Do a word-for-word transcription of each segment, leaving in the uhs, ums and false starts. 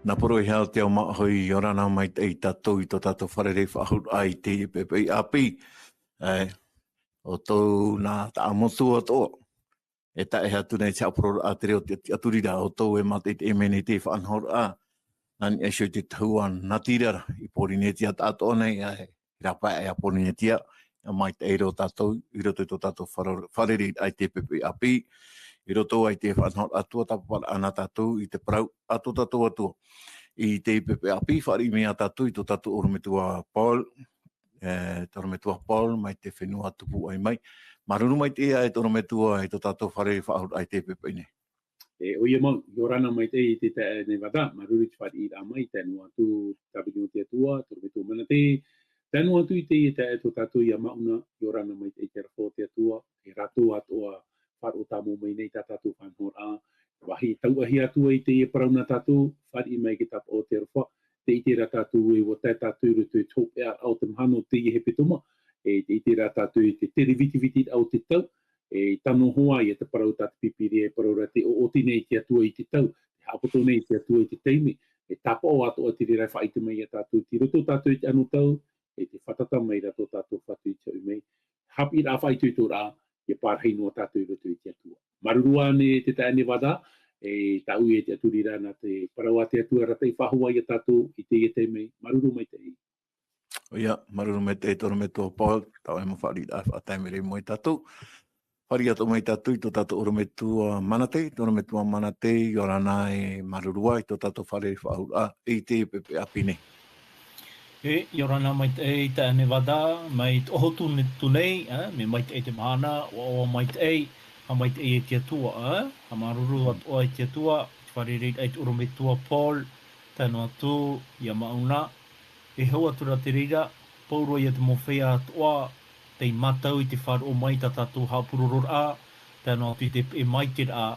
Nā poro e hea te ao māʻohi, ʻia ora na maitaʻi tātou i tō tātou fārerei faʻahou i teie poʻipoʻi ʻāpī. E, ʻoutou nā Taʻamotu atoʻa. E tae atu nei te haʻapiʻiraʻa tere o te tiʻaturi ra, ʻoutou e mātaʻitaʻi mai nei te faʻanahoraʻa. Nā niʻa iho i te tahua natirara, i Pōrīnetia atoʻa nei, e, rāpae a Pōrīnetia, ʻia maitaʻi rō tātou, i roto i tō tātou fāre-, fārereiraʻa i teie poʻipoʻi ʻāpī, i roto i te faʻanahoraʻa tuatāpaparaʻa nā tātou i te parau a tō tātou Atua. I teie poʻipoʻi ʻāpī, fāriʻi mai tātou i tō tātou ʻorometua Paul, e, te ʻorometua Paul, mai te fenua Tupuaʻi mai. Māuruuru maitaʻi e te ʻorometua i tō tātou fārerei faʻahou i teie poʻipoʻi nei. E, ʻoia mau, ʻia ora na maitaʻi i te taeaʻe Nevada, māuruuru i te fāriʻiraʻa mai, tae noa atu, tāvini o te Atua, te ʻorometua Manate, tae noa atu i teie taeaʻe tō tātou ia Mauna, ʻia ora na maitaʻi i te aroha o te Atua, e rātou atoʻa faʻaroʻo tāmau mai nei tā tātou faʻanahoraʻa, vāhi tauʻahi atu ai teie parau nā tātou, fāriʻi mai i te tāpaʻo o te aroha, tē ʻite ra tātou ē ʻua tae tātou i roto i te hopeʻa o te mahana o teie hepetoma, e tē ʻite ra tātou i te tere vitiviti o te tau, e tano hoʻi ia te parau tā te Pīpīria e parau ra tē ʻoʻoti nei te Atua i te tau, tē haʻapoto nei te Atua i te taime, e tāpaʻo atoʻa te reira e faʻaʻite mai ia tātou, tei roto tātou i te anotau, e tē fātata mai ra tō tātou Fatu i te hoʻi mai, haʻapiʻiraʻa faʻaitoitoraʻa, ʻia pārahi noa tātou i roto i te Atua. Māuruuru ānei te taeaʻe Nevada, e tāʻu e tiʻaturi ra nā te parau a te Atua e arataʻi faʻahou ia tātou i teie taime, māuruuru maitaʻi. ʻOia, māuruuru maitaʻi te ʻorometua Paul, tā ʻoe mau fāriʻiraʻa e faʻatae mai ra ia tātou. Fāriʻi atoʻa mai tātou i tō tātou ʻorometua Manate, te ʻorometua Manate, ʻia ora na e māuruuru i tō tātou fārerei faʻahou i teie poʻipoʻi ʻāpī nei. E, ʻia ora na maitaʻi i te taeaʻe Nevada, mai te ʻohotu ne-, atu nei, e, mea maitaʻi te mahana, ʻoaʻoa maitaʻi, haʻamaitaʻi e te Atua, e, haʻamāuruuru atoʻa i te Atua, i te fārereiraʻa i te ʻorometua Paul, tae noa atu ia Mauna, e hau atu ra te reira, pauroa ia te mau feiā atoʻa, tei mātau i te faʻaroʻo mai tā tātou haʻapurororaʻa, tae noa atu i te peʻe maitaʻiraʻa,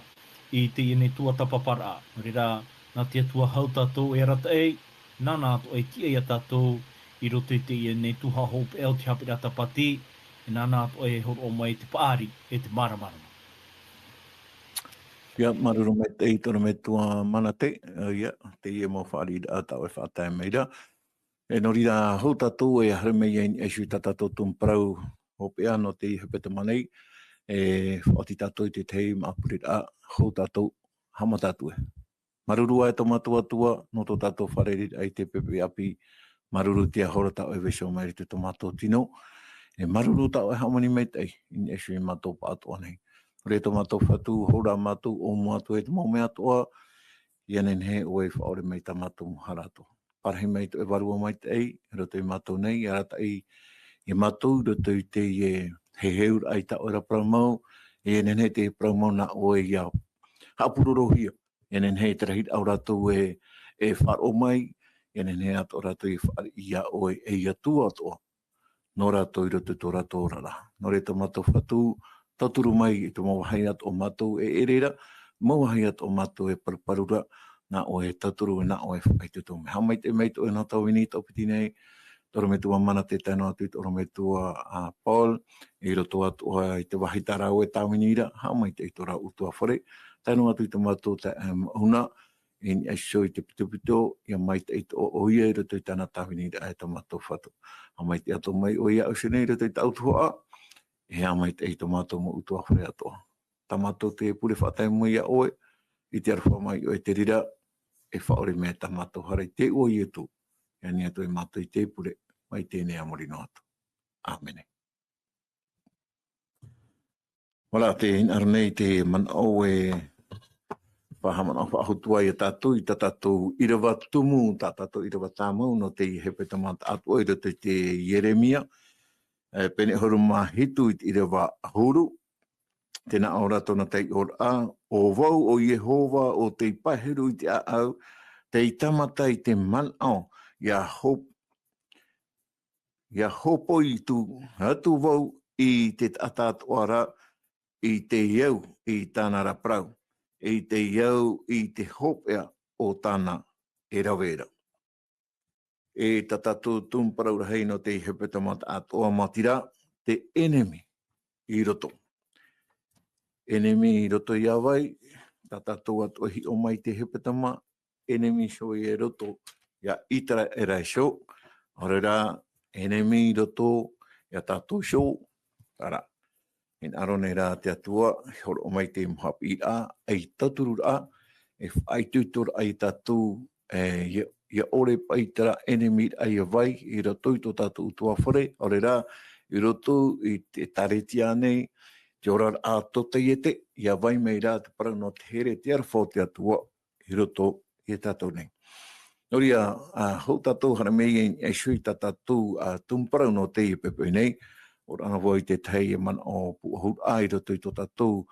i teie nei tuatāpaparaʻa. Nō reira, nā te Atua hau tātou e arataʻi, nāna atoʻa e tiʻa ia tātou, i roto i teie nei tuhaʻa hopeʻa o te haʻapiʻiraʻa Tāpati, e nāna atoʻa e hōroʻa mai te paʻari, e te māramarama. ʻIa, māuruuru maitaʻi te ʻorometua Manate, e, ʻia, teie mau fāriʻiraʻa tā ʻoe e faʻatae mai ra. E nō reira, hou tātou e haere mai ai i niʻa iho i tā tātou tumu parau hopeʻa nō teie hepetoma nei, e faʻaoti tātou i te tahi mau pureraʻa, hou tātou, haʻamata atu ē. Māuruuru ē tō mātou Atua, nō tō tātou fārereiraʻa i teie poʻipoʻi ʻāpī, māuruuru te aho ra tā ʻoe e vaiiho mai ra i tō mātou tino, e māuruuru tā ʻoe e hāmani maitaʻi, i niʻa iho ia mātou pāʻatoʻa nei. ʻOia tō mātou Fatu, hou ra mātou, ʻōmua atu ē te mau mea atoʻa, ʻia nehenehe ʻoe e faʻaʻore mai tā mātou mau hara atoʻa. Parahi mai tō ʻoe Vārua Maitaʻi, i roto ia mātou nei, e arataʻi ia mātou, i roto i teie, e, heheuraʻa i tā ʻoe ra parau mau, ʻia nehenehe te parau mau nā ʻoe ʻia haʻapurorohia, ʻia nehenehe te rahiraʻa o rātou e, e faʻaroʻo mai, ʻia nehenehe atoʻa rātou e fāriʻi ia ʻoe ei Atua atoʻa. Nō rātou i roto i tō rātou oraraʻa. Nō reira tō mātou Fatu, tauturu mai i te mau vāhi atoʻa o mātou e ʻere ra, mau vāhi atoʻa o mātou e paruparu ra, nā ʻoe e tauturu, nā ʻoe e faʻaitoito mai. Haʻamaitaʻi mai tō ʻoe nā tāvini i tō piti nei, tō ʻorometua Manate tae noa atu i tō ʻorometua, a, Paul, i roto atoʻa i te vāhi tā rāua e tāvini ra, haʻamaitaʻi tō rāua ʻutuāfare, tae noa atu i tō mātou taeaʻe Mauna, i niʻa iho i te pitopito, ʻia maitaʻi atoʻa ʻoia i roto i tāna tāviniraʻa e tō mātou Fatu. Haʻamaitaʻi atoʻa mai ʻoe iāʻu iho nei i roto i tāʻu tuhaʻa, e haʻamaitaʻi tō mātou mau ʻutuāfare atoʻa. Tā mātou te pure faʻatae mai iā ʻoe, i te aroha mai ʻoe te reira, e faʻaʻore mai tā mātou hara i te iʻoa o Ietu, e ani atu e mātou i te pure, mai teie nei a muri noa atu. ʻĀmene. Ora, tē hinaʻaro nei te manaʻo e faʻahaʻamanaʻo faʻahou atu ai ia tātou, i tā tātou ʻīrava tumu, tā tātou ʻīrava tāmau, nō teie hepetoma taʻatoʻa i roto i te Ieremia, e, pene ʻahuru mā hitu i te ʻīrava ʻahuru, tē nā ʻō ra tōna taiʻoraʻa, ʻo vau, ʻo Iehova, ʻo tei paeheru i te ʻāʻau, tei tāmata i te manaʻo, ʻia hop-, ʻia hōpoi atu, atu vau i te taʻata atoʻa ra, i te au i tāna ra parau, i te au i te hopeʻa o tāna e rave ra. E tā tātou tumu parau rahi nō teie hepetoma taʻatoʻa, maoti rā, te ʻenemi i roto. ʻEnemi i roto iā vai, tā tātou atoʻa e hiʻo mai i teie hepetoma, ʻenemi iho i roto iā ʻĪteraʻera iho, ʻaore rā, ʻenemi i roto iā tātou iho, ʻaore rā, e hinaʻaro nei rā te Atua, e hōroʻa mai te mau haʻapiʻiraʻa, ʻei tautururaʻa, e faʻaitoitoraʻa ia tātou, e, ʻia, ʻia ʻore paʻi terā ʻenemi ia vai, i roto i tō tātou ʻutuāfare, ʻaore rā, i roto i te ʻĒkālesia nei, te oraraʻa tōtaiete, ʻia vai mai rā te parau nō te here, te aroha o te Atua, i roto iā tātou nei. Nō reira, ā, hou tātou haere mai i, i niʻa iho i tā tātou, ā, tumu parau nō teie poʻipoʻi nei, ʻoraʻa na vau i te tahi manaʻo pūʻohuraʻa i roto i tō tātou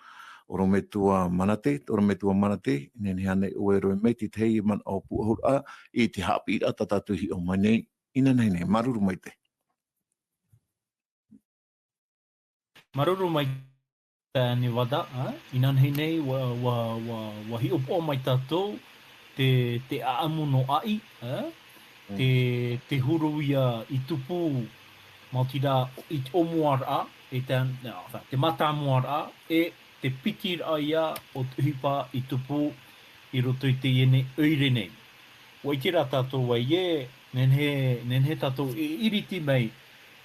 ʻorometua Manate, ʻorometua Manate, e nehenehe ānei ʻoe e roaʻa mai te tahi manaʻo pūʻohuraʻa i te haʻapiʻiraʻa tā tātou i hiʻo mai nei, inanahi nei, māuruuru maitaʻi. Māuruuru maitaʻi Nevada, ā, inanahi nei, ʻua, ʻua, ʻua, ʻua hiʻopoʻa mai tātou te, te ʻāʻamu nō ʻĀʻī, ā, Mm. te, te huru ia i tupu, maoti rā, i te ʻōmuaraʻa, e te, nā, te mātāmuaraʻa, e te pitiraʻa ia o te ʻohipa i tupu i roto i teie nei ʻoire nei. ʻUa ʻite rā tātou ē, nehenehe, nehenehe tātou e ʻiriti mai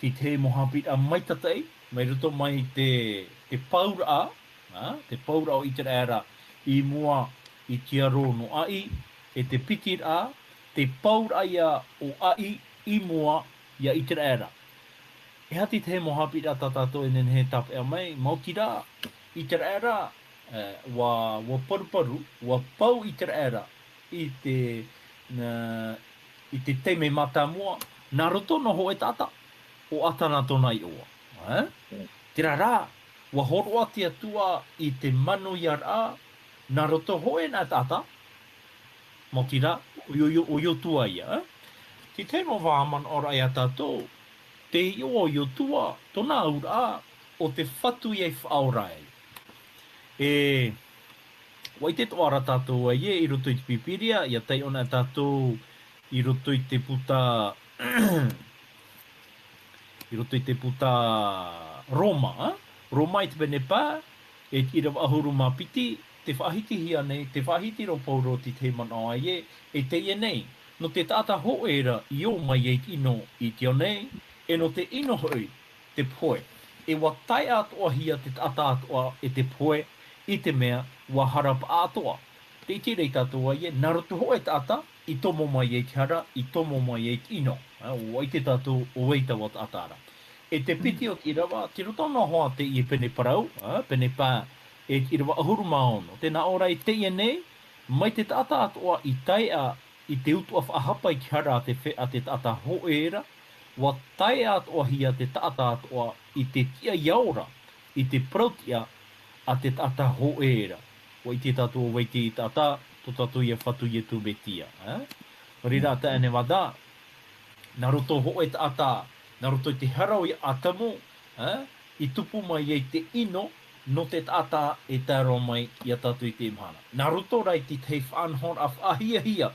te tahi mau haʻapiʻiraʻa maitataʻi, mai roto mai te, te pauraʻa, ā, te pauraʻa o ʻĪteraʻera i mua i te aro nō ʻĀʻī, e te pitiraʻa, te pauraʻa ia o ʻĀʻī i mua iā ʻĪteraʻera. E aha te tahi mau haʻapiʻiraʻa tā tātou e nehenehe e tāpeʻa mai, maoti rā, ʻĪteraʻera, e, ʻua, ʻua paruparu, ʻua pau ʻĪteraʻera i te, nā, i te taime mātāmua, nā roto noa hōʻē taʻata, ʻo ʻĀtana tōna iʻoa. Ā? Mm. Terā rā, ʻua hōroʻa te Atua i te manuiaraʻa, nā roto hōʻē nā taʻata, maoti rā, ʻo Io-, ʻo Io-, ʻo Iotua ia, ā? Te tahi mau vāmanaʻoraʻa ia tātou, te iʻoa o Iotua, tōna auraʻa, ʻo te Fatu ia i faʻaora ai. E, ʻua ʻite atoʻa ra tātou ē, i roto i te Pīpīria, ʻia taiʻo na tātou i roto i te puta, i roto i te puta Roma, ā? Roma i te pene pae, e te ʻīrava ʻahuru mā piti, tē faʻahitihia nei, tē faʻahiti ra ʻo Paulo te tahi manaʻo ē, e teie nei, nō te taʻata hōʻē ra i ō mai ai te ʻino i te ao nei, e nō te ʻino hoʻi, te pohe. E ʻua taeʻa atoʻahia te taʻata atoʻa e te pohe, i te mea ʻua hara paʻatoʻa. Tē ʻite ra tātou ē, nā roto hōʻē taʻata, i tomo mai ai te hara, i tomo mai ai te ʻino. Ā, ʻua ʻite tātou ʻo vai taua taʻata ra. E te piti o te ʻīrava, tei roto noa hoʻi teie pene parau, ā, pene pae, e te ʻīrava ʻahuru mā ono. Tē nā ʻō ra i teie nei, mai te taʻata atoʻa i taeʻa i te utuʻa faʻahapa i te hara a te fe-, a te taʻata hōʻē ra, ʻua taeʻa atoʻahia te taʻata atoʻa i te tiʻa ʻia ora, i te parau-tiʻa a te taʻata hōʻē ra. ʻUa ʻite tātou ʻo vai te taʻata, tō tātou ia Fatu Iesu Mesia, ā? Nō reira, Mm. taeaʻe Nevada, nā roto hōʻē taʻata, nā roto i te hara o ia Atamu, ā, i tupu mai ai te ʻino nō te taʻata e tae roa mai ia tātou i teie mahana. Nā roto rā i te tahi faʻanahoraʻa faʻahiahia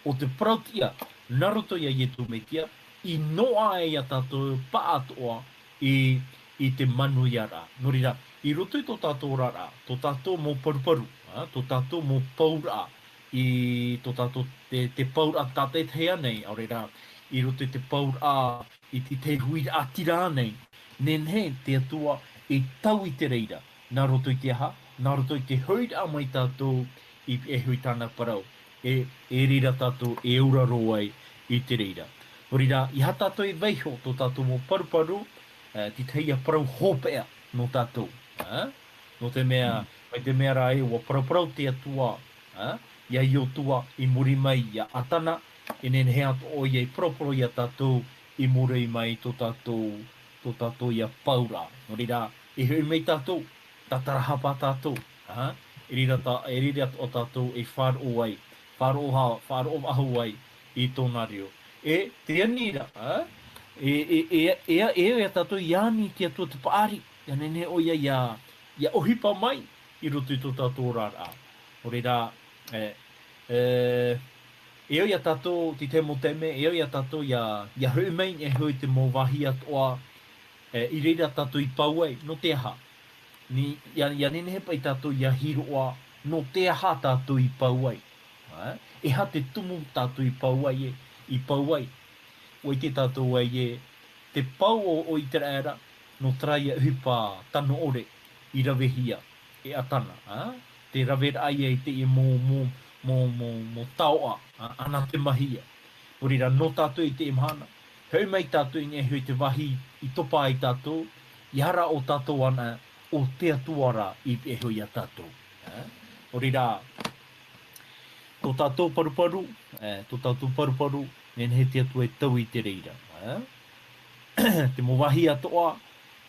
o te parau-tiʻa, nā roto ia Iesu Mesia, i noaʻa ai ia tātou paʻatoʻa i, i te manuiaraʻa. Nō reira, i roto i tō tātou oraraʻa, tō tātou mau paruparu, ā, tō tātou mau pauraʻa, i tō tātou te, te pauraʻa tātaʻitahi ānei, ʻaore rā, i roto i te pauraʻa, i te tahi huiraʻatira ānei, nehenehe te Atua e tau i te reira, nā roto i te aha, nā roto i te hoʻiraʻa mai tātou i, e hui tāna parau, e, e reira tātou e ora roa ai i te reira. Nō reira, ʻeiaha tātou e vaiiho tō tātou mau paruparu, ā, te tahi ia parau hopeʻa nō tātou, ā? Nō te mea, Mm. mai te mea rā ē, ʻua paraparau te Atua, ā, ia Iotua i muri mai ia Atana, e nehenehe atoʻa ʻoia e paraparau ia tātou i muri mai tō tātou, tō tātou ia pauraʻa. Nō reira, e hoʻi mai tātou, tātarahapa tātou, ā? E reira tā, e reira atoʻa tātou e faʻaroʻo ai, faʻaroʻo ha-, faʻaroʻo faʻahou ai i tōna reo. E, tē ani ra, ā? E, e, e, e, e, e, ia tātou i ani i te Atua te paʻari, ʻia nehenehe ʻoia ia, ia ʻohipa mai i roto i tō tātou oraraʻa. Nō reira, e, e, e au ia tātou, te tahi mau taime, e au ia tātou ia, ia hoʻi mai, e hoʻi te mau vāhi atoʻa, e, i reira tātou i pau ai, nō te aha? Ni, ia, ia nehenehe paʻi tātou ia hiroʻa, nō te aha tātou i pau ai. ā? E aha te tumu tātou i pau ai e, i pau ai? ʻUa ʻite tātou ai e, te pau o, o Iteraera, nō terā ia ʻohipa tano ʻore i ravehia e ʻAtana, ā? Tē rave ra ïa i teie mau, mau, mau, mau, mau taoʻa, ā, anatemahia. Nō reira, nō tātou i teie mahana, hoʻi mai tātou i niʻa iho i te vāhi i topa ai tātou, ʻia ara ʻo tātou anaʻe, ʻo te Atua rā i pihaʻi iho ia tātou. Ā? Nō reira, tō tātou paruparu, ā, tō tātou paruparu, nehenehe te Atua e taui i te reira. Ā? Te mau vāhi atoʻa,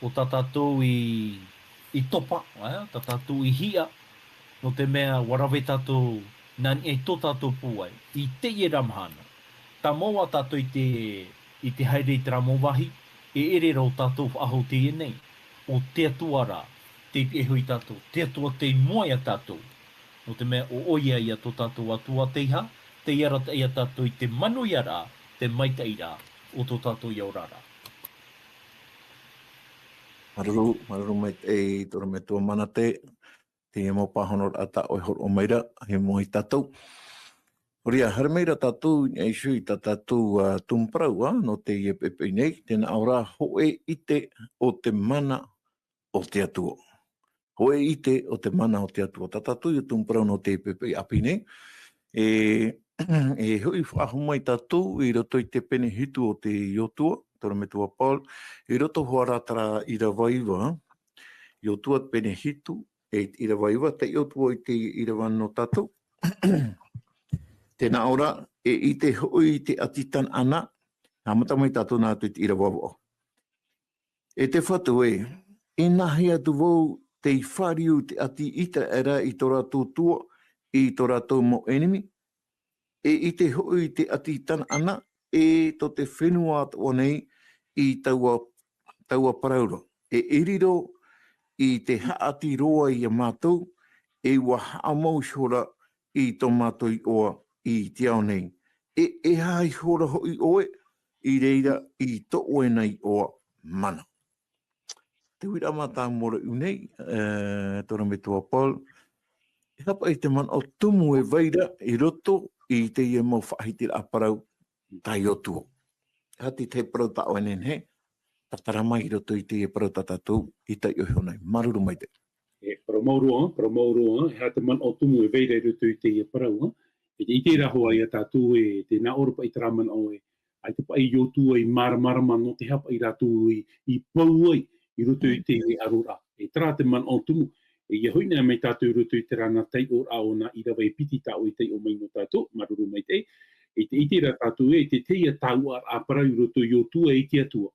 ʻo tā tātou i, i topa, ā, tā tātou i hiʻa, nō te mea ʻua rave tātou nā niʻa i tō tātou pūai, i teie ra mahana. Tāmau ā tātou i te, i te haere i terā mau vāhi, e ʻere ra ʻo tātou faʻahou teie nei, ʻo te Atua rā, tei pihaʻi iho ia tātou, te Atua tei mua ia tātou. Nō te mea ʻo ʻoia ia tō tātou Atua tei hā, tei arataʻi ia tātou i te manuiaraʻa, te maitaʻiraʻa, o tō tātou ia oraraʻa. Māuruuru, māuruuru maitaʻi, tō ʻorometua Manate, teie mau pāhonoraʻa tā ʻoe e hōroʻa mai ra, e mua ia tātou. Nō reira, haere mai ra tātou i niʻa iho i tā tātou, ā, tumu parau, ā, nō teie poʻipoʻi nei, tē nā ʻō ra, hōʻē ʻite o te mana o te Atua. Hōʻē ʻite o te mana o te Atua. Tā tātou ia tumu parau nō teie poʻipoʻi ʻāpī nei. E, e hoʻi faʻahou mai tātou i roto i te pene hitu o te Iosua, tō ʻorometua Paul, i roto hoʻi ra terā ʻīrava iva, Iosua pene hitu, e ʻīrava iva, taiʻo atu i te ʻīrava nō tātou. Tē nā ʻō ra, e ʻite hoʻi i te ʻati Tanaana, haʻamata mai tātou nā roto i te ʻīrava vaʻu. E te Fatu ē, inaha atu vau tei fāriu i te ʻati Iteraera i tō rātou tua, i tō rātou mau ʻenemi, e ʻite hoʻi i te ʻati Tanaana, e tō te fenua atoʻa nei i taua, taua parau ra. E i riro i te haʻati roa ia mātou, e ʻua haʻamau ihora i tō mātou iʻoa i te ao nei. E, e aha ihora hoʻi ʻoe, i reira i tō ʻoe nei iʻoa mana. Te uiraʻa mātāmua i ʻō nei, e, tō ʻorometua Paul, e aha paʻi te manaʻo tumu e vai ra i roto i teie mau faʻahitiraʻa parau tā Iosua. E aha te tahi parau tā ʻoe e nehenehe, tātara mai i roto i teie parau tā tātou i taiʻo iho nei. Māuruuru maitaʻi. E, parau mau roa, parau mau roa, e aha te manaʻo tumu e vai ra i roto i teie parau, ā? E te ʻite ra hoʻi ia tātou e, tē nā ʻō ra paʻi terā manaʻo ē, ʻaita paʻi Iosua i māramarama nō te aha paʻi rātou i, i pau ai i roto i te aroraʻa. E terā te manaʻo tumu. E ʻia hoʻi anaʻe mai tātou i roto i terā nā taiʻoraʻa o nā ʻīrava e piti tā ʻoe i taiʻo mai nō tātou, māuruuru maitaʻi. E te ʻite ra tātou ē, te tahi ia taoʻa parau i roto ia Iosua e te Atua.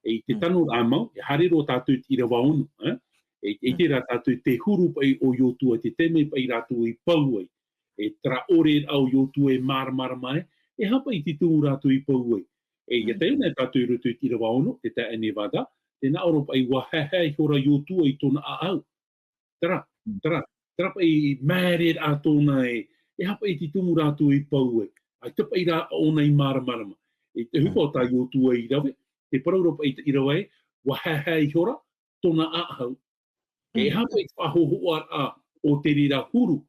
E i te tano ra mau, e haere roa tātou i te ʻīrava ono, ā? E i te ʻite ra tātou i te huru paʻi o Iosua, te taime paʻi rātou i pau ai. E terā ʻore o Iosua e māramarama ai, e aha paʻi te tumu rātou i pau ai. E ʻia taiʻo anaʻe tātou i roto i te ʻīrava ono, te taeaʻe Nevada, tē nā ʻō ra paʻi ʻua haehae ihora Iosua i tōna ʻāʻau. Terā, terā, terā paʻi māere ra tōna e, e aha paʻi te tumu rātou i pau ai. ʻAita paʻi rā ʻōna i māramarama. E te ʻohipa o tā Iosua i rave, te parau ra paʻi i te ʻīrava ē, ʻua haehae ihora tōna ʻāʻau. E aha paʻi te faʻahōhoʻaraʻa o te reira huru.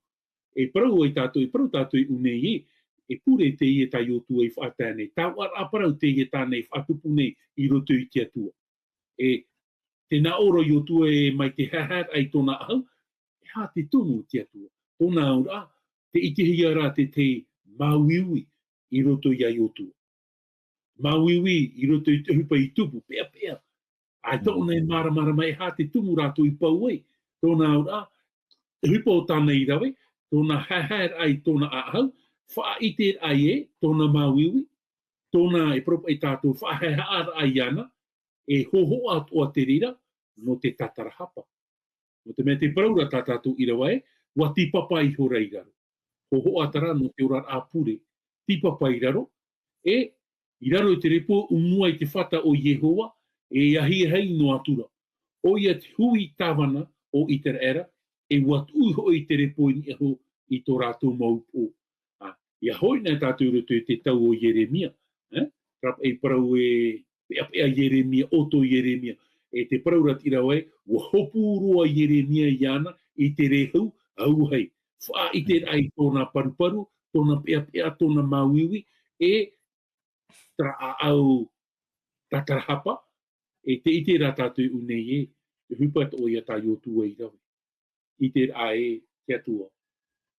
E parau ai tātou, e parau tātou i ʻō nei ē, e pure teie tā Iosua i faʻatae nei. Taoʻaraʻa parau teie tāna i faʻatupu nei i roto i te Atua. E, tē nā ʻō ra Iosua e mai te haehaeraʻa i tōna ʻāʻau, e aha te tumu te Atua. Tōna auraʻa, tē ʻitehia ra te tahi māuiui i roto ia Iosua. Māuiui i roto i te ʻohipa i tupu, peʻapeʻa. ʻAita ʻōna i māramarama e aha te tumu rātou i pau ai. Tōna auraʻa, te ʻohipa o tāna i rave, tōna haehaeraʻa i tōna ʻāʻau, faʻaʻiteraʻa ē, tōna māuiui, tōna e parau paʻi tātou faʻahaehaʻaraʻa iāna, e hōhoʻa atoʻa te reira, nō te tātarahapa. Nō te mea te parau ra tā tātou ʻīrava ē, ʻua tīpapa ihora i raro. Hōhoʻa terā nō te oraraʻa pure. Tīpapa i raro, e, i raro i te repo ʻumua i te fata o Iehova, e ahiahi noa atu ra. ʻOia te hui tāvana o Iteraera, e ʻua tuʻu hoʻi te repo i niʻa iho i tō rātou mau upoʻo. Ā, ʻia hoʻi anaʻe tātou i roto i te tau o Ieremia, ē? Terā paʻi parau e, peʻapeʻa Ieremia, ʻoto Ieremia. E te parau ra te ʻīrava ē, ʻua hopu roa Ieremia iāna i te rehau, auahi. Faʻaʻiteraʻa i tōna paruparu, tōna peʻapeʻa, tōna māuiui, e terā ʻāʻau tātarahapa, e tē ʻite ra tātou i ʻō nei ē, e ʻohipa atoʻa ia tā Iosua i rave. ʻIte ra ē te Atua.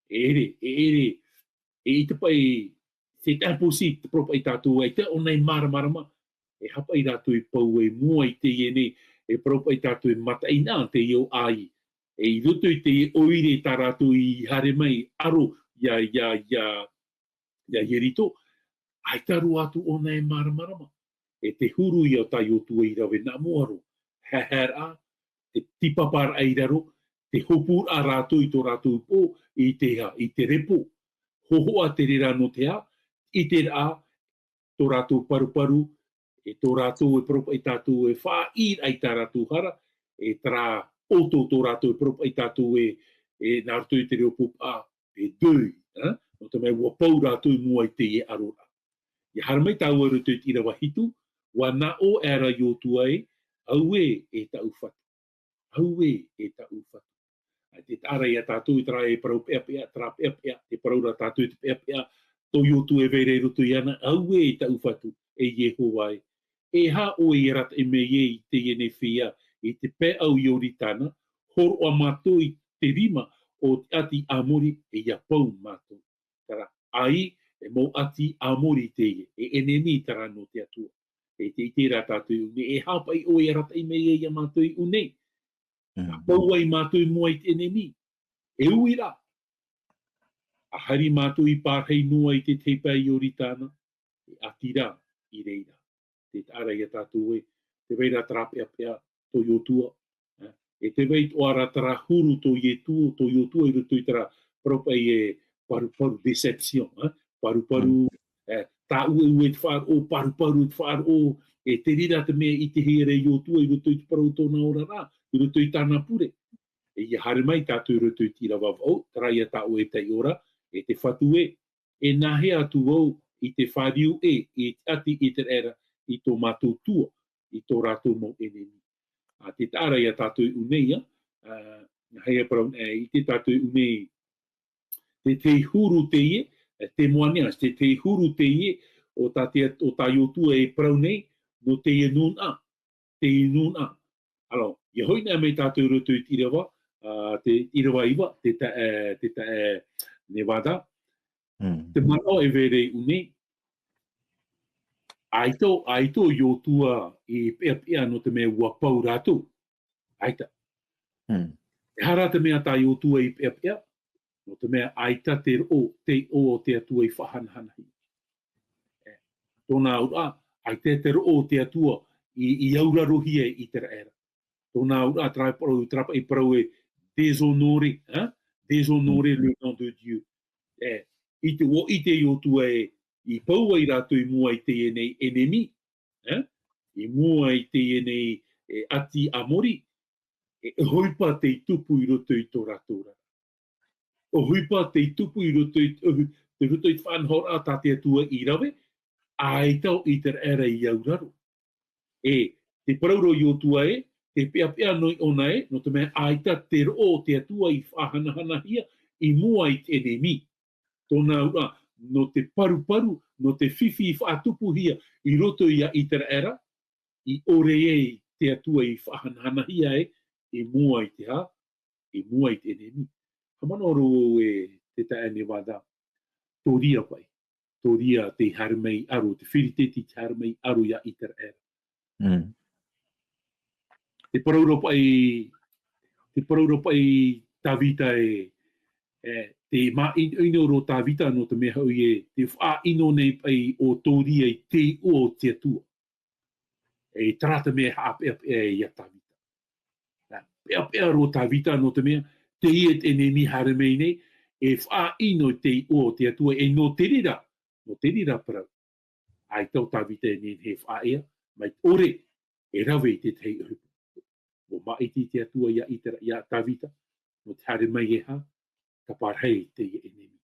E ʻere, e ʻere, e ʻite paʻi, c'est impossible, te parau paʻi tātou, ʻaita ʻōna e māramarama, e aha paʻi rātou i pau ai i mua i teie nei, e parau paʻi tātou e mataʻeinaʻa teie ʻāʻai. E i roto i te ʻoire tā rātou i haere mai, aro, ia, ia, ia, ia Ieriko, ʻaita roa atu ʻōna e māramarama. E te huru ia tā Iosua i rave nā mua roa. Haehaeraʻa, te tīpaparaʻa i raro, te hopuraʻa rātou i tō rātou pō, i te, i te repo. Hōhoʻa te reira nō te aha, ʻite ra, tō rātou paruparu, e tō rātou e parau paʻi tātou e faʻaʻī ai tā rātou hara, e terā ʻoto tō rātou e parau paʻi tātou e, e nā roto i te reo pūpaʻa, e deuil, ā? Nō te mea ʻua pau rātou i mua i teie ʻaroraʻa. ʻIa haere mai tāua i roto i te ʻīrava hitu, ʻua nā ʻō aʻera Iosua ē, auē e tāʻu Fatu. Auē e tāʻu Fatu. ʻAita e taʻa ra ia tātou i terā e parau peʻapeʻa, terā peʻapeʻa, e parau ra tātou i te peʻapeʻa, tō Iosua e vai ra i roto iāna, auē e tāʻu Fatu, e Iehova ē. E aha ʻoe i arataʻi mai ai i teie nei feiā, i te peʻau Ioritana, hōroʻa mātou i te rima o te ʻāti Amori, e ʻia pau mātou. Terā, ʻaita e mau ʻāti Amori teie, e ʻenemi terā nō te Atua. E tē ʻite ra tātou i ʻō nei, e aha paʻi ʻoe i arataʻi mai ai ia mātou i ʻō nei. Mm. Pau ai mātou i mua i te ʻenemi. E ui ra. ʻA haere mātou i pārahi noa i te tahi pae Ioritana, e ʻati ra i reira. Tē taʻa ra ia tātou ē, tē vai ra terā peʻapeʻa tō Iosua, ā, e tē vai atoʻa ra terā huru tō Iesu, tō Iosua i roto i terā parau paʻi e paruparu, déception, ā, paruparu, Mm. ā, tāʻueue te faʻaroʻo, paruparu te faʻaroʻo, e te reira te mea i ʻitehia ra e Iosua i roto i te parau o tōna oraraʻa, i roto i tāna pure. E ʻia haere mai tātou i roto i te ʻīrava vaʻu, terā ia tā ʻoe e taiʻo ra, e te Fatu ē, e nāhea atu vau i te fāriu ʻē i te ʻāti Iteraera i tō mātou tua, i tō rātou mau ʻenemi. ʻA, tē taʻa ra ia tātou i ʻō nei, ā, ā, nāhea e parau, ē, ʻite tātou i ʻō nei, te, te huru teie, ē, te moanea, te, te huru teie, o tā te, o tā Iosua e parau nei, nō teie nūnaʻa, teie nūnaʻa. Alors, ʻia hoʻi noa mai tātou i roto i te ʻīrava, ā, te ʻīrava iva, te ta-, ē, te ta-, ē, Nevada. Mm. Te manaʻo e vai ra i ʻō nei, ʻaita, ʻaita ʻo Iosua i peʻapeʻa nō te mea ʻua pau rātou. ʻAita. Mm. E aha rā te mea tā Iosua i peʻapeʻa, nō te mea ʻaita te roʻo, te iʻoa o te Atua i faʻahanahanahia. Ē, tōna auraʻa, ʻaita te roʻo o te Atua i, i aurarohia e Iteraera. Tōna auraʻa, terā e parau, terā paʻi parau e déshonorer, hein? Déshonorer Mm. le nom de Dieu. Ē, i te, ʻua ʻite Iosua ē, i pau ai rātou i mua i teie nei ʻenemi, ē? I mua i teie nei, e, ʻāti Amori, e, e ʻohipa tei tupu i roto i tō rātou ra. ʻOhipa tei tupu i roto i, i roto i te faʻanahoraʻa tā te Atua i rave, ʻaita ʻo Iteraera i auraro. E, te parau ra ʻo Iosua ē, te peʻapeʻa noa iho ʻōna ē, nō te mea ʻaita te roʻo o te Atua i faʻahanahanahia i mua i te ʻenemi. Tōna auraʻa, nō te paruparu, nō te fifi i faʻatupuhia i roto ia Iteraera, i ʻore ai te Atua i faʻahanahanahia ai, i mua i te aha, i mua i te ʻenemi. Haʻamanaʻo roa vau e te taeaʻe Nevada, Toria paʻi, Toria tei haere mai ʻaro, te Firiteti tei haere mai ʻaro ia Iteraera. Mm. Te parau ra paʻi, te parau ra paʻi Tavita e, e, te māʻinoʻino roa Tavita nō te mea hoʻi ē, te faʻaʻino nei paʻi ʻo Toria i te iʻoa o te Atua. E terā te mea e haʻapeʻapeʻa ai ia Tavita. Nā, peʻapeʻa roa Tavita nō te mea, teie te ʻenemi haere mai nei, e faʻaʻino i te iʻoa o te Atua, e nō te reira, nō te reira parau. ʻAita ʻo Tavita e nehenehe e faʻaea, mai te ʻore, e rave i te tahi ʻohipa. ʻUa māʻiti te Atua ia Itera-, ia Tavita, nō te haere mai e aha, taparahi teie ʻenemi.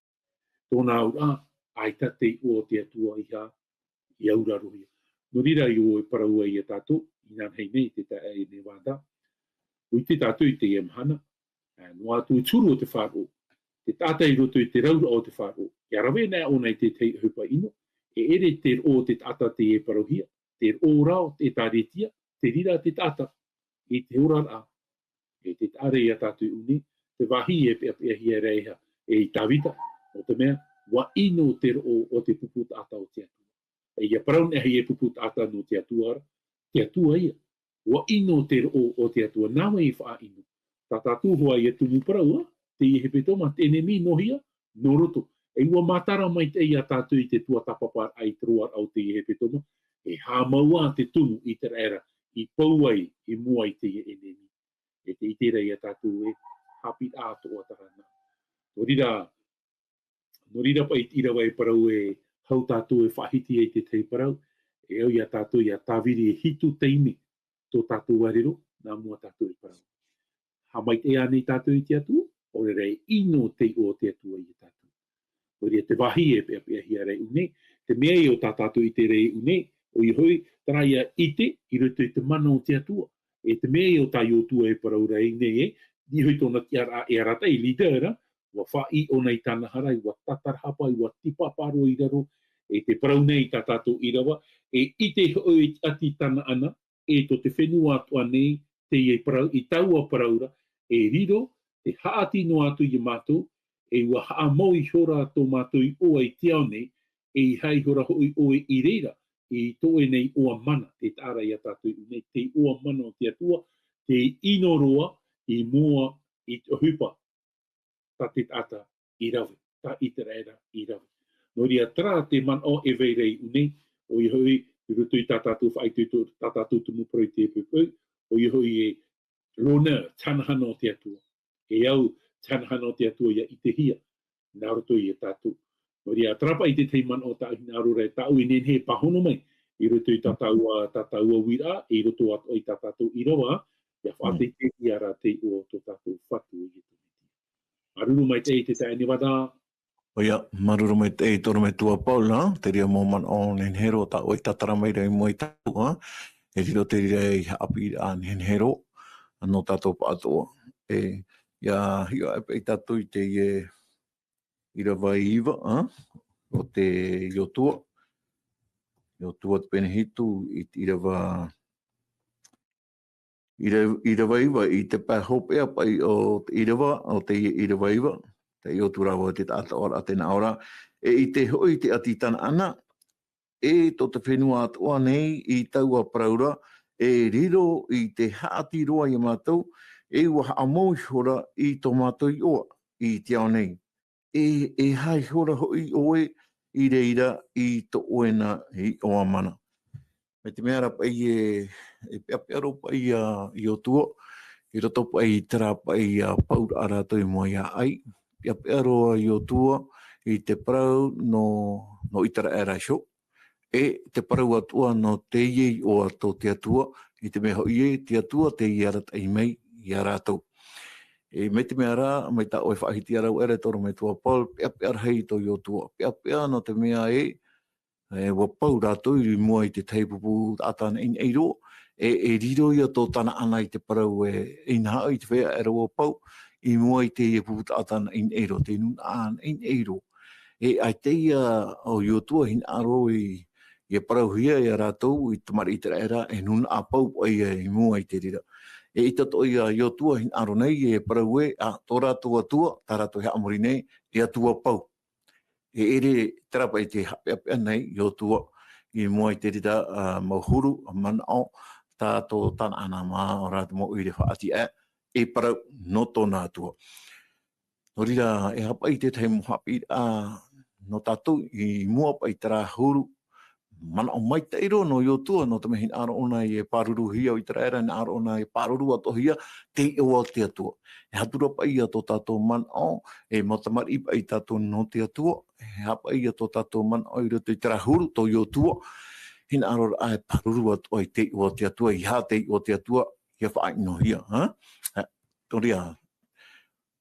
Tōna auraʻa, ʻaita te iʻoa o te Atua i aha, i aurarohia. Nō reira, i ʻō e parau ai ia tātou, inanahi nei te taeaʻe Nevada. ʻUa ʻite tātou i teie mahana, ā, noa atu i te huru o te faʻaroʻo. Te taʻata i roto i te rauraʻa o te faʻaroʻo. Kia rave ana ʻōna i te tahi ʻohipa ʻino, e ʻere te roʻo o te taʻata tei parauhia, te roʻo rā o te ʻĒtārētia, te reira te taʻata, i te oraraʻa, e te taʻa ra ia tātou i ʻō nei, te vāhi e peʻapeʻahia ra e, e Tāvita, nō te mea, ʻua ʻino te roʻo o te pupu taʻata o te Atua. E ʻia parau anaʻe e pupu taʻata nō te Atua ra, te Atua ia. ʻUa ʻino te roʻo o te Atua, nā vai e faʻaʻino. Tā tātou hoʻi ia tumu parau, ā, teie hepetoma, te ʻenemi nō hea, nō roto. E ʻua matara maitaʻi ia tātou i te tuatāpaparaʻa i te roaraʻa o teie hepetoma, e haʻamau ā te tumu ʻĪteraʻera i pou ai i mua i teie ʻenemi. E tē ʻite ra ia tātou e haʻapiʻiraʻa atoʻa terā nā. Nō reira, nō reira paʻi i te ʻīrava e parau e hau tātou e faʻahiti ai te tahi parau, e au ia tātou ʻia tāviri e hitu taime tō tātou arero, nā mua tātou e parau. Haʻamaitaʻi ānei tātou i te Atua, ʻaore rā e ʻino te iʻoa o te Atua ia tātou. Nō reira te vāhi e peʻapeʻahia ra i ʻō nei, te mea ïa o tā tātou i ʻite ra i ʻō nei, ʻoia hoʻi, terā ïa ʻite i roto i te mana o te Atua. E te mea ïa o tā Iosua e parau ra i ʻō nei, e, ʻoia hoʻi tōna tiʻaraʻa e arataʻi, leader ra, ʻua faʻaʻī ʻōna i tāna hara, ʻua tātarahapa, ʻua tīpapa roa i raro, e tē parau nei tā tātou ʻīrava, e ʻite hoʻi i te ʻati Tanaana, e tō te fenua atoʻa nei, teie parau, i taua parau ra, e riro, te haʻati noa atu ia mātou, e ʻua haʻamau ihora tō mātou iʻoa i te ao nei, e ʻeiaha ihora hoʻi ʻoe i reira, i tō ʻoe nei iʻoa mana, te taʻa ra ia tātou i ʻō nei, te iʻoa mana o te Atua, tē ʻino roa i mua i te ʻohipa tā te taʻata i rave, tā ʻĪteraʻera i rave. Nō reira, terā te manaʻo e vai ra i ʻō nei, ʻoia hoʻi, i roto i tā tātou faʻaitoito, tā tātou tumu parau i te poʻipoʻi, ʻoia hoʻi e rona te hanahana o te Atua. E au te hanahana o te Atua ʻia ʻitehia, nā roto ia tātou. Nō reira, terā paʻi te tahi manaʻo tāʻu hinaʻaro ra, tāʻu e nehenehe e pāhono mai, i roto i tā tāua, tā tāua uiraʻa, i roto atoʻa i tā tātou ʻīrava, ʻia faʻateiteihia ra te iʻoa o tō tātou Fatu ʻo Iesu Mesia. Māuruuru maitaʻi te taeaʻe Nevada. ʻOia, māuruuru maitaʻi te ʻorometua Paula, te reira mau manaʻo nehenehe roa tāʻu e tātara mai ra i mua i tāʻu, ā, e riro te reira ei haʻapiʻiraʻa nehenehe roa, nō tātou pāʻatoʻa. E, ʻia hiʻo aʻe paʻi tātou i teie ʻīrava e iva, ā, o te Iosua. Iosua te pene hitu i te ʻīrava ʻīra-, ʻīrava iva, i te pae hopeʻa paʻi o te ʻīrava, o teie ʻīrava iva, taiʻo atu ra vau te taʻata ʻoraʻa tē nā ʻō ra, e ʻite hoʻi i te ʻati Tanaana, e tō te fenua atoʻa nei i taua parau ra, e riro i te haʻati roa ia mātou, e ʻua haʻamau ihora i tō mātou iʻoa i te ao nei. E, e ʻeiaha ihora hoʻi ʻoe i reira i tō ʻoe na iʻoa mana. Mai te mea ra paʻi e, e peʻapeʻa roa paʻi ia Iosua, i roto paʻi i terā paʻi ia pauraʻa rātou i mua ia Ai. Peʻapeʻa roa Iosua i te parau nō, nō ʻĪteraʻera iho. E te parau atoʻa nō teie iʻoa tō te Atua, i te mea hoʻi ē, te Atua tei arataʻi mai ia rātou. E mai te mea ra, mai tā ʻoe faʻahiti ʻāraʻuaʻe ra e te ʻorometua Paul, peʻapeʻa rahi tō Iosua, peʻapeʻa nō te mea ē, e, ʻua pau rātou i mua i te tahi pupu taʻata naʻinaʻi roa, e, e riro ia tō Tanaana i te parau ē, inaha i te feiā aʻera ʻua pau, i mua i teie pupu taʻata naʻinaʻi roa, te nūnaʻa naʻinaʻi roa. E, ʻaita ia ʻo Iosua hinaʻaro i, ʻia parauhia ia rātou i te tamariʻi ʻĪteraʻera, e nūnaʻa pau paʻi ia i mua i te reira. E ʻaita atoʻa ia Iosua hinaʻaro nei, e parau ē, ā, tō rātou Atua, tā rātou e haʻamori nei, te Atua pau. E ʻere terā paʻi te haʻapeʻapeʻa nei Iosua i mua i te reira, ā, mau huru, manaʻo, tā tō Tanaana mā, ʻo rātou mau ʻoire faʻaʻati aʻe, e parau nō tōna Atua. Nō reira, e aha paʻi te tahi mau haʻapiʻiraʻa nō tātou i mua paʻi terā huru, manaʻo maitaʻi roa nō Iosua, nō te mea hinaʻaro ʻōna ʻia pāruruhia ʻo ʻĪteraʻera, hinaʻaro ʻōna ʻia pāruru atoʻahia te iʻoa o te Atua. E aha atu ra paʻi ia tō tātou manaʻo, e mau tamariʻi paʻi tātou nō te Atua, e aha paʻi ia tō tātou manaʻo i roto i terā huru, tō Iosua, hinaʻaro ra e pāruru atoʻa i te iʻoa o te Atua, ʻeiaha te iʻoa o te Atua, ʻia faʻaʻinohia, ā? Ā, nō reira,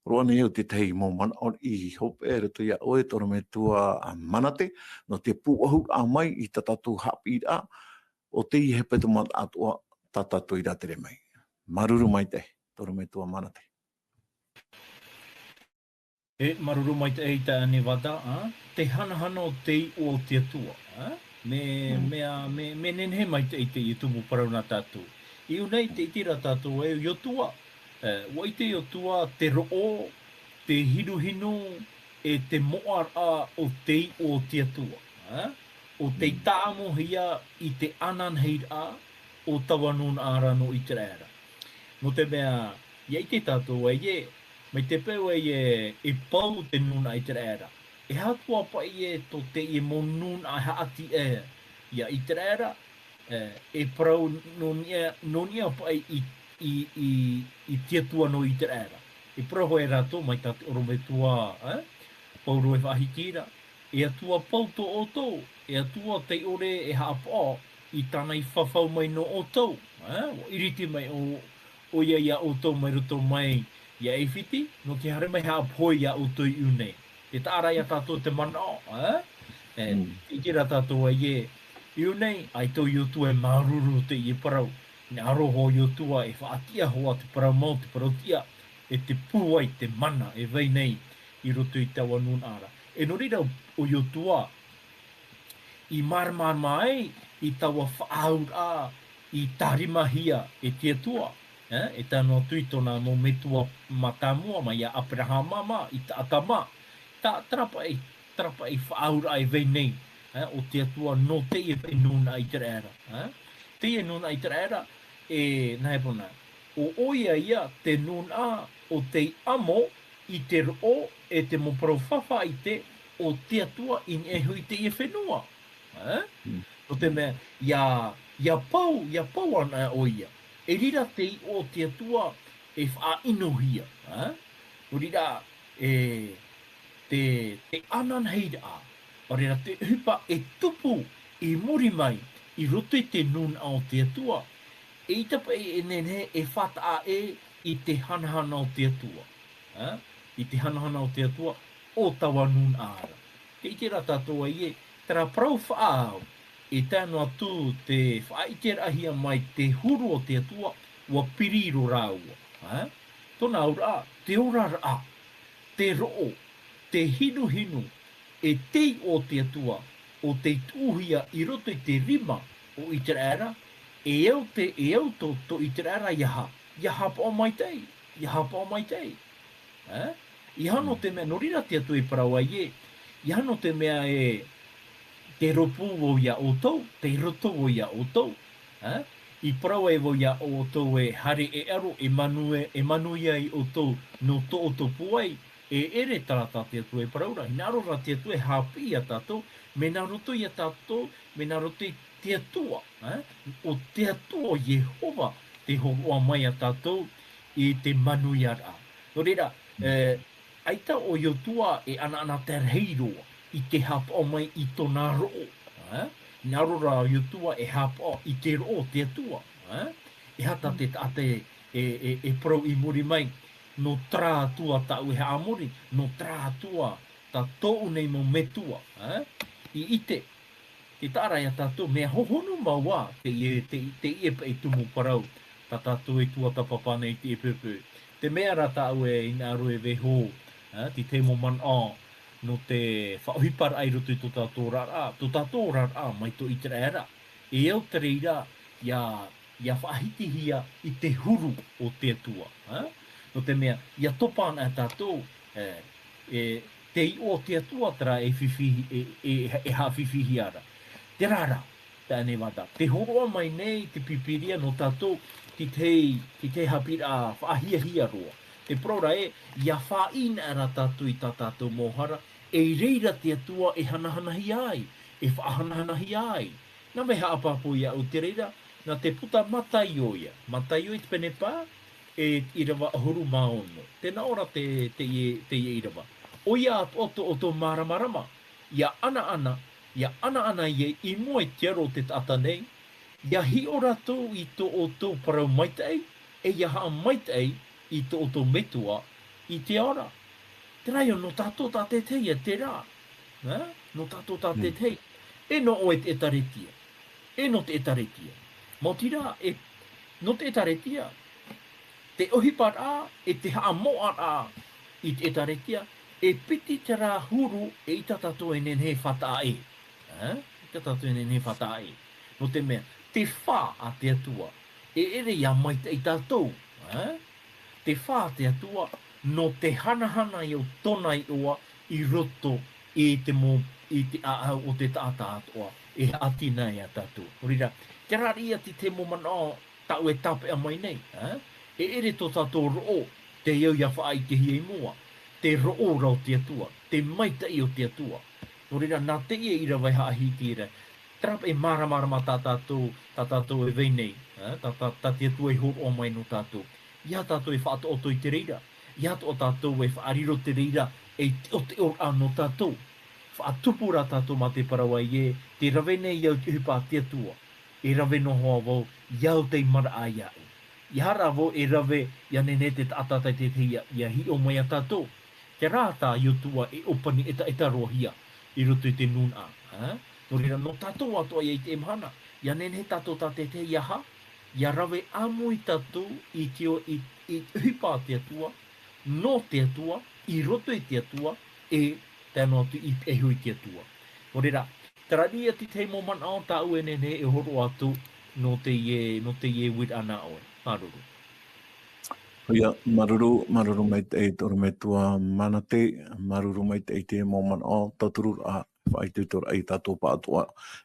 roa nei au te tahi mau manaʻo i hopeʻa i roto ia ʻoe, te ʻorometua Manate, nō te pūʻohuraʻa mai i tā tātou haʻapiʻiraʻa, ʻo teie hepetoma atoʻa tā tātou i rātere mai. Māuruuru maitaʻi, te ʻorometua Manate. E māuruuru maitaʻi i tā Nevada, ā, te hanahana o te iʻoa o te Atua, ā? Me, Mm. mea, me, me nehenehe maitaʻi teie tumu parau nā tātou. I ʻō nei tē ʻite ra tātou ē, Iosua, ē, ʻua ʻite Iosua te roʻo, te hinuhinu, e te moʻaraʻa o te iʻoa o te Atua, ā? ʻO tei Mm. tāʻamuhia i te ananahiraʻa o taua nūnaʻa ra nō ʻĪteraʻera. Nō te mea, ʻia ʻite tātou ē, mai te peu ē, e pau te nūnaʻa ʻĪteraʻera. E aha atoʻa paʻi ē tō teie mau nūnaʻa e haʻati ē, ia ʻĪteraʻera, ē, e parau nō niʻa, nō niʻa paʻi i, i, i, i te Atua nō ʻĪteraʻera. E parau hoʻi rātou mai tā te ʻorometua, ē, Paulo e faʻahiti ra, e Atua pau tō ʻoutou, e Atua tei ʻore e haʻapaʻo i tāna i fafau mai nō ʻoutou, ē, ʻua ʻiriti mai ʻo, ʻoia ia ʻoutou mai roto mai ia ʻAifiti, nō te haere mai haʻapohe ia ʻoutou i ʻō nei. Tē taʻa ra ia tātou te manaʻo, ē? E, Mm. tē ʻite ra tātou ē, i ʻō nei, ʻaita ʻo Iosua e māuruuru teie parau. Hinaʻaro hoʻi Iosua e faʻatiʻa hoʻi te parau mau, te parau tiʻa, e te pūai, te mana, e vai nei i roto i taua nūnaʻa ra. E nō reira ʻo Iosua, i māramarama ai i taua faʻaauraʻa i tārimahia e te Atua, ē, e tae noa atu i tōna mau metua mātāmua, mai iā Aperahama mā, Isaaka mā, tā, terā paʻi, terā paʻi faʻaauraʻa e vai nei, ē, o te Atua nō teie paʻi nūnaʻa ʻĪteraʻera, ē. Teie nūnaʻa ʻĪteraʻera, e, nā hea parau na, ʻo ʻoia ia te nūnaʻa o tei ʻamo i te roʻo e te mau parau faʻaʻite o te Atua i niʻa iho i teie fenua. Ē? Mm. Nō te mea, ʻia, ʻia pau, ʻia pau ana ʻoia. E riro te iʻoa o te Atua e faʻaʻinohia. Ē? Nō reira, e, te, te ananahiraʻa, ʻaore rā te ʻohipa e tupu i muri mai i roto i te nūnaʻa o te Atua, eʻita paʻi e nehenehe e faʻataʻa ʻē i te hanahana o te Atua. Ā? I te hanahana o te Atua, ʻo taua nūnaʻa ra. Tē ʻite ra tātou ē, terā parau faʻaau, e tae noa atu te faʻaʻiteraʻahia mai te huru o te Atua, ʻua piri roa rāua. Ā? Tōna auraʻa, te oraraʻa, te roʻo, te hinuhinu, e te iʻoa o te Atua, ʻo tei tuʻuhia i roto i te rima o ʻĪteraʻera, e au te, e au tō, tō ʻĪteraʻera ʻia haʻa, ʻia haʻapaʻo maitaʻi, ʻia haʻapaʻo maitaʻi. Ā? ʻEiaha nō Mm. te mea, nō reira te Atua e parau ai ē, ʻeiaha nō te mea e, tē rōpū vau iā ʻoutou, tei roto vau iā ʻoutou, ā? I parau ai vau iā ʻoutou ē, haere e ʻaro, e manu e, e manuia ai ʻoutou nō tō ʻoutou pūai, e ʻere terā tā te Atua e parau ra, hinaʻaro rā te Atua e haʻapiʻi iā tātou, mea nā roto iā tātou, mea nā roto i te Atua, ā? ʻO te Atua ʻo Iehova tē hōroʻa mai iā tātou i te manuiaraʻa. Nō reira, Mm. e, ʻaita ʻo Iosua e ʻanaʻanatae rahi roa i te haʻapaʻo mai i tōna roʻo, ā? Hinaʻaro rā ʻo Iosua e haʻapaʻo i te roʻo o te Atua, ā? E aha tā te taʻata e, e, e, e parau i muri mai, nō terā Atua tāʻu e haʻamori, nō terā Atua tā tōʻu nei mau metua, ā? I ʻite, tē taʻa ra iā tātou, mea hohonu mau ā, teie, te, teie paʻi tumu parau, tā tātou e tuatāpapa nei i teie poʻipoʻi. Te mea rā tāʻu e hinaʻaro e vaiiho, ā, te tahi mau manaʻo, nō te faʻaʻohiparaʻa i roto i tō tātou oraraʻa, tō tātou oraraʻa mai tō ʻĪteraʻera. E au te reira, ʻia, ʻia faʻahitihia i te huru o te Atua, ā? Nō te mea, ʻia topa ana tātou, e, e, te iʻoa o te Atua terā e fifi, e, e, e haʻafifihia ra. Terā rā, taeaʻe Nevada, tē hōroʻa mai nei te Pīpīria nō tātou, te tahi, te tahi haʻapiʻiraʻa faʻahiahia roa. Tē parau ra ē, ʻia faʻaʻī ana rā tātou i tā tātou mau hara, e i reira te Atua e hanahanahia ai, e faʻahanahanahia ai. Nā vai haʻapāpū iāʻu te reira, nā te puta Mataio ïa. Mataio i te pene pae, e ʻīrava ʻahuru mā ono. Tē nā ʻō ra te, teie, teie ʻīrava. ʻOia atoʻa tō ʻoutou māramarama, ʻia ʻanaʻana, ʻia ʻanaʻana ïa i mua i te aro o te taʻata nei, ʻia hiʻo rātou i tō ʻoutou parau maitaʻi, e ʻia haʻamaitaʻi i tō ʻoutou Metua i te ao ra. Terā ïa nō tātou tātaʻitahi ïa terā. Ā? Nō tātou tātaʻitahi. Mm. E nō ʻoe te ʻĒkālesia. E nō te ʻĒkālesia. Maoti rā, e, nō te ʻĒkālesia, te ʻohiparaʻa, e te haʻamoʻaraʻa i te ʻĒkālesia, E piti terā huru e ʻaita tātou e nehenehe e faʻataʻa ē. Ā? ʻAita tātou e nehenehe e faʻataʻa ē. Nō te mea, te fā a te Atua. E ʻere ʻia maitaʻi tātou. Ā? Te fā a te Atua, nō te hanahana i ʻō tōna iʻoa i roto i te mo-, i te ʻāʻau o te taʻata atoʻa, e haʻatina ia tātou. Nō reira, terā ia te tahi mau manaʻo tāʻu e tāpeʻa mai nei, ā? E ʻere tō tātou roʻo, tei au ʻia faʻaʻitehia i mua, te roʻo ra o te Atua, te maitaʻi o te Atua. Nō reira, nā teie ʻīrava e haʻahiti ra, terā e māramarama tā tātou, tā tātou e vai nei, ā? Tā, tā, tā te Atua i hōroʻa mai nō tātou. ʻEiaha tātou e faʻatoʻotoʻo i te reira, ʻeiaha atoʻa tātou e faʻariro te reira, e tiʻotiʻoraʻa nō tātou. Faʻatupu rā tātou mā te parau ē, tē rave nei iāʻu te ʻohipa a te Atua. E rave noa hoʻi vau, ʻia au tei maraʻa iāʻu. ʻEiaha rā vau e rave, ʻia nehenehe te taʻata tātaʻitahi ʻia, ʻia hiʻo mai ia tātou. Terā tā Iotua e ʻōpani ʻetaʻeta roa hia i roto i te nūnaʻa, ā? Nō reira, nō tātou atoʻa ia i teie mahana, ʻia nehenehe tātou tātaʻitahi ʻia aha, ʻia rave ʻāmui tātou i te o-, i, i te ʻohipa a te Atua, nō te Atua, i roto i te Atua, e tae noa atu i te iho i te Atua. Nō reira, terā ia te tahi mau manaʻo tāʻu e nehenehe e hōroʻa atu nō teie, nō teie uiraʻa nā ʻoe. Māuruuru. ʻOia, māuruuru, māuruuru maitaʻi te ʻorometua Manate, māuruuru maitaʻi te mau manaʻo, tauturu rā, faʻaitoitoraʻa ia tātou pāʻatoʻa,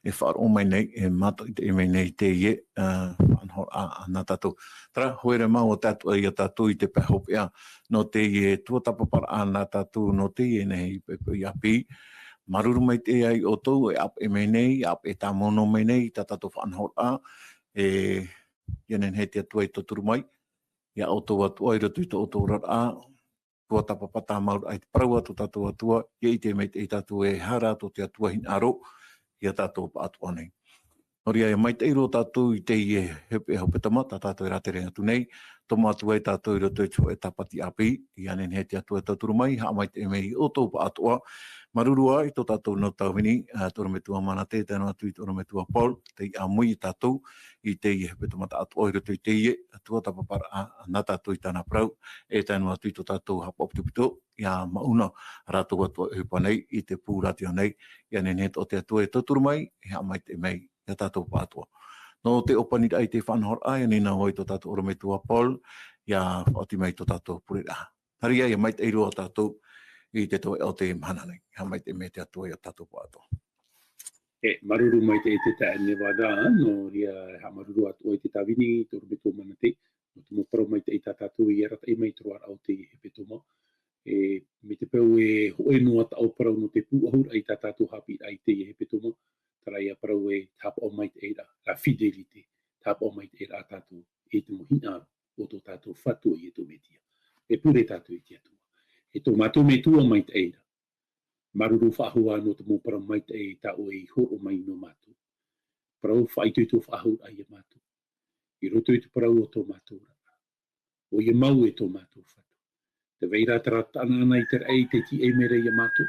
e faʻaroʻo mai nei, e mātaʻitaʻi mai nei teie, ā, faʻanahoraʻa nā tātou. Terā, haere mau tātou ia tātou i te pae hopeʻa, nō teie tuatāpaparaʻa nā tātou, nō teie nei poʻipoʻi ʻāpī. Māuruuru maitaʻi ia ʻoutou, e ʻāpeʻe mai nei, ʻāpeʻe tāmau noa mai nei, tā tātou faʻanahoraʻa, e, ʻia nehenehe te Atua e tauturu mai, ia ʻoutou atoʻa i roto i tō ʻoutou oraraʻa, tuatāpapa tāmau raʻa i te parau a tō tātou Atua, ʻia ʻite maitaʻi tātou e aha rā tō te Atua hinaʻaro, ia tātou pāʻatoʻa nei. Nō reira, ʻia maitaʻi roa tātou i teie hopeʻa hepetoma, tā tātou e rātere atu nei, tomo atu ai tātou i roto i te hōʻē tāpati ʻāpī, ʻia nehenehe te Atua e tauturu mai, haʻamaitaʻi mai ia ʻoutou pāʻatoʻa, māuruuru ā i tō tātou nau tāvini, ā, te ʻorometua Manate, tae noa atu i te ʻorometua Paul, tei ʻāmui ia tātou, i teie hepetoma tāʻatoʻa i roto i teie tuatāpaparaʻa nā tātou i tāna parau, e tae noa atu i tō tātou haʻapaʻo pitopito, ʻia mauna rātou atoʻa e ʻohipa nei i te pū rātio nei, ʻia nehenehe tō te Atua e tauturu mai, e haʻamaitaʻi mai ia tātou pāʻatoʻa. Nō te ʻōpaniraʻa i te faʻanahoraʻa, ʻia nīnau ai tō tātou ʻorometua Paul, ʻia faʻaoti mai tō tātou pureraʻa. Nā reira, ʻia maitaʻi roa tātou i te toeʻa o te mahana nei. Haʻamaitaʻi mai te Atua ia tātou pāʻatoʻa. E, māuruuru maitaʻi te taeaʻe Nevada, nō reira, haʻamāuruuru atoʻa i te tāvini, te ʻorometua Manate, nō te mau parau maitaʻi tā tātou i arataʻi mai i te roaraʻa o te hepetoma. E, mai te peu e hōʻē noa taʻu parau nō te pūʻohuraʻa i tā tātou haʻapiʻiraʻa i teie hepetoma, terā ia parau e te haʻapaʻo maitaʻiraʻa, la fidélité, te haʻapaʻo maitaʻiraʻa a tātou, i te mau hinaʻaro o tō tātou Fatu ʻo Ietu Metia. E pure tātou i te Atua. E tō mātou Metua maitaʻi ra. Māuruuru faʻahou nō te mau parau maitaʻi tā ʻoe i hōroʻa mai nō mātou. Parau faʻaitoito faʻahou ia mātou. I roto i te parau o tō mātou ra. ʻOia mau e tō mātou Fatu. Tē vai ra terā taʻanaʻana i te raʻi tei tīaʻi mai ra ia mātou.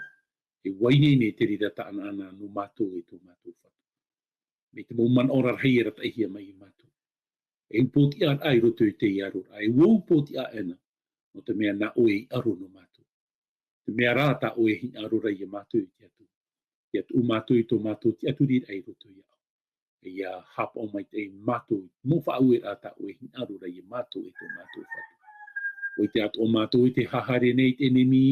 E ʻua ineine te reira taʻanaʻana nō mātou e tō mātou Fatu. Mai te mau manaʻo rarahi e arataʻihia mai ia mātou. E upootiʻa rā i roto i teie aroraʻa, e ʻua upootiʻa ʻana, nō te mea nā ʻoe i aro nō mātou. Te mea rā tā ʻoe e hinaʻaro ra ia mātou i te Atua. ʻIa tuʻu mātou i tō mātou tiʻaturiraʻa i roto iāʻu. ʻIa haʻapaʻo maitaʻi mātou, mau faʻaueraʻa tā ʻoe e hinaʻaro ra ia mātou e tō mātou Fatu. ʻOia atoʻa mātou i te haere nei i te ʻenemi,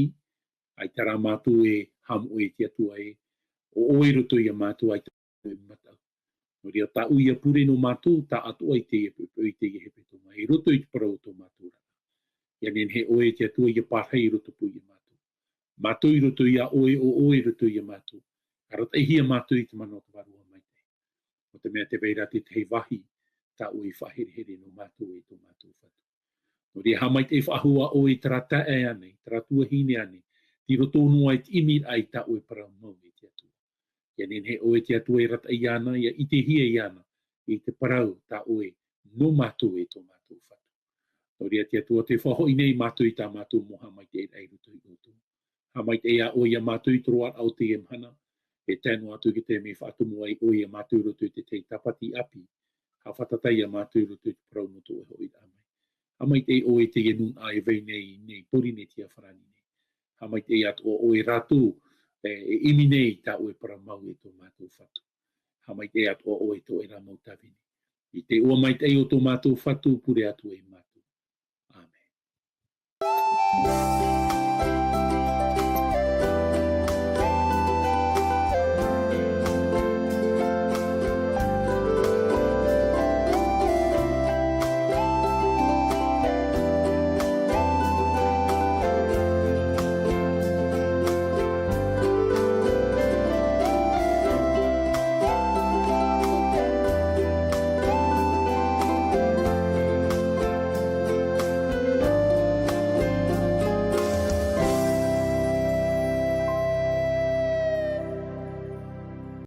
ʻaita rā mātou e haʻamoʻe i te Atua ē, ʻo ʻoe i roto ia mātou ʻaita e mataʻu. Nō reira tāʻu ia pure nō mātou, taʻatoʻa i teie poʻipoʻi, i teie hepetoma. I roto i te parau o tō mātou ra. ʻIa nehenehe ʻoe te Atua ʻia pārahi i rotopū ia mātou. Mātou i roto ia ʻoe, ʻo ʻoe i roto ia mātou. Arataʻihia mātou i te mana o te Vārua Maitaʻi. Nō te mea tē vai ra te tahi vāhi, tā ʻoe i faʻaherehere nō mātou e tō mātou Fatu. Nō reira haʻamaitaʻi faʻahou ʻoe i terā taeaʻe ānei, terā tuahine ānei, tei roto noa i te ʻimiraʻa i tā ʻoe parau mau e te Atua. ʻIa nehenehe ʻoe te Atua e arataʻi iāna, ʻia ʻitehia iāna, i te parau tā ʻoe nō mātou e tō mātou Fatu. Nō reira te Atua tē faʻahoʻi nei mātou i tā mātou mau haʻamaitaʻiraʻa i roto ia ʻoutou. Haʻamaitaʻi ā ʻoe ia mātou i te roaraʻa o teie mahana, e tae noa atu ki te mea faʻatumu ai ʻoe ia mātou i roto i te tahi tāpati ʻāpī, haʻafātata ia mātou i roto i te parau nō tō ʻoe hoʻiraʻa mai. Haʻamaitaʻi ʻoe i teie nūnaʻa e vai nei, nei Pōrīnetia farāni nei. Haʻamaitaʻi atoʻa ʻoe rātou, e, e ʻimi nei i tā ʻoe parau mau e tō mātou Fatu. Haʻamaitaʻi atoʻa ʻoe i tō ʻoe ra mau tāvini. I te iʻoa maitaʻi o tō mātou Fatu, pure atu ē mātou.